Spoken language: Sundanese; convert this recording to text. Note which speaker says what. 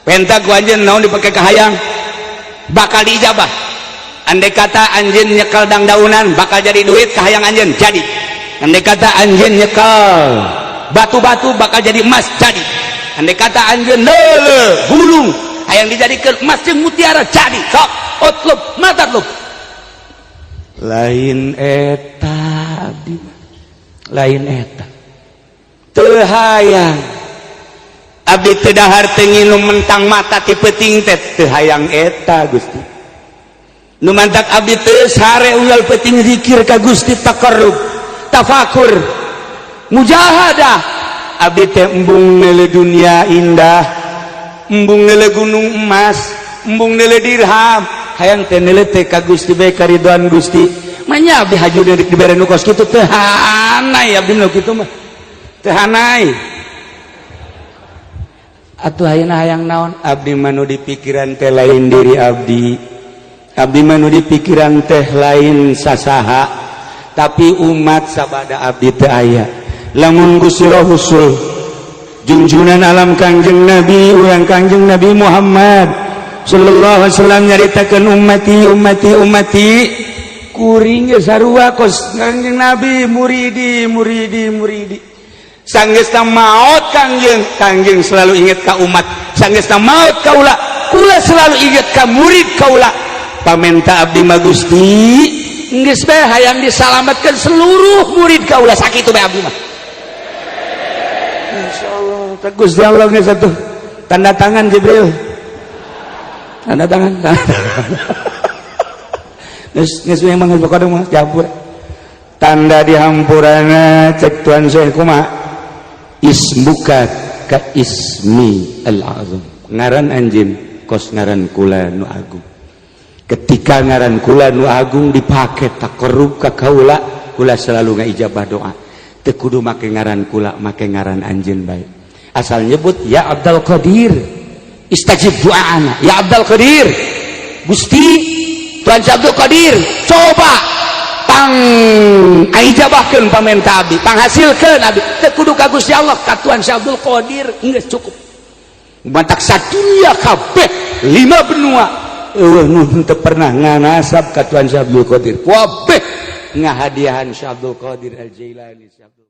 Speaker 1: Penta ku anjeun naon dipake kahayang bakal diijabah. Andai kata anjeun nyekel dangdaunan bakal jadi duit, kahayang anjeun jadi. Andai kata anjeun nyekel batu-batu bakal jadi emas, jadi. Andai kata anjeun neuleuh gunung hayang dijadikan emas jeung mutiara, jadi. Sok utlub ma tatlub. Lain eta abdi, lain eta. Teu hayang abdi, teu dahar, teu nginum mentang mata ti peuting teh, teu hayang eta, Gusti. Nu mantak abdi teu sare unggal peuting zikir ka Gusti, taqarrub, tafakur, mujahadah. Abdi teh embung neuleuh dunia indah, embung neuleuh gunung emas, embung neuleuh dirham, hayang teh neuleuh teh ka Gusti bae, karidoan Gusti. Manya abdi haju deui dibere nu kos kitu, teu hanai abdi nu kitu mah, teu hanai atuh. Ayeuna hayang naon? Abdi mah nu di pikiran teh lain diri abdi, abdi mah nu di pikiran teh lain sasaha, tapi umat sabada abdi teu aya. Lamun Gusti Rasul, junjunan alam, Kangjeng Nabi urang, Kangjeng Nabi Muhammad sallallahu alaihi wasallam nyaritakeun ummati, ummati, ummati, kuring ge sarua kos Kangjeng Nabi, muridi, muridi, muridi. Sanggeusna maot Kangjeng, Kangjeng selalu inget ka umat. Sanggeusna maot kaula, kula selalu inget ka murid kaula. Pamenta abdi mah, Gusti, geus bae hayang disalamatkan seluruh murid kaula, sakitu bae abdi mah. Insyaallah teh Gusti Allah geus atuh tanda tangan. Jibril tanda tangan, tanda tangan. Geus, geus memang geus pokona mah campur tanda di hampurana. Cek Tuan Syekh kumaha? Ismuka ka ismi al-azam, ngaran anjeun kos ngaran kula nu agung. Ketika ngaran kula nu agung dipake taqarrub ka kaula, kula selalu ngaijabah doa. Teu kudu make ngaran kula, make ngaran anjeun bae, asal nyebut ya Abdul Qadir, istajib doana ya Abdul Qadir. Gusti Tuhan Abdul Qadir, coba pang ijabahkeun pamenta abdi, panghasilkeun abdi. Teu kudu ka Gusti Allah, ka Tuhan Abdul Qadir geus cukup. Matak sadunia kabeh, lima benua, eueuh nu teu pernah nganasab ka Tuhan Abdul Qadir, kabeh ngahadiahan Syekh Abdul Qadir Al Jailani, Syekh Abdul